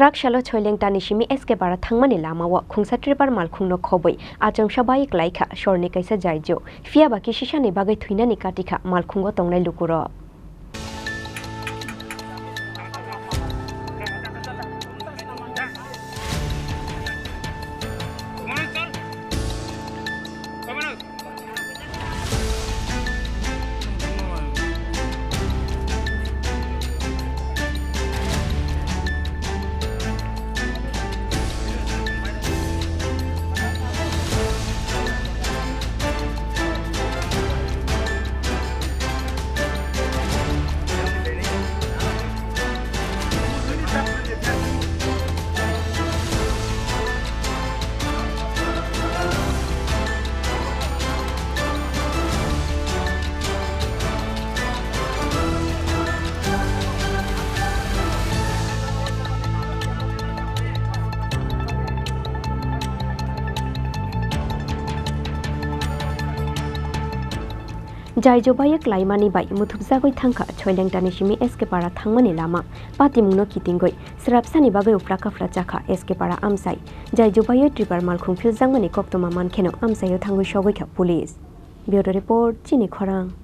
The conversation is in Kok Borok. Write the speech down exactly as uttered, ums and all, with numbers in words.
Prak salo Choileng Tani simi S K Para thangmani lamao khungsa tripar malkhungno khobwi achomsa bai klaikha sorni kaisa jaijo. Phiyaba kisisani bagwi thwinani katikha malkhungo tongnai lukurok. Jaijo bai klaimani bai muthubjagwi thangkha Choileng Tani simi S K Para thangmani lama. Patimungno kitingwi srapsani bagwi uphra kaphra chakha S K Para amchai. Jaijo bai tripar malkhung philjakmani koktwma mankheno amchaio thangwi sogwikha police. Bureau Report, Chini Khorang.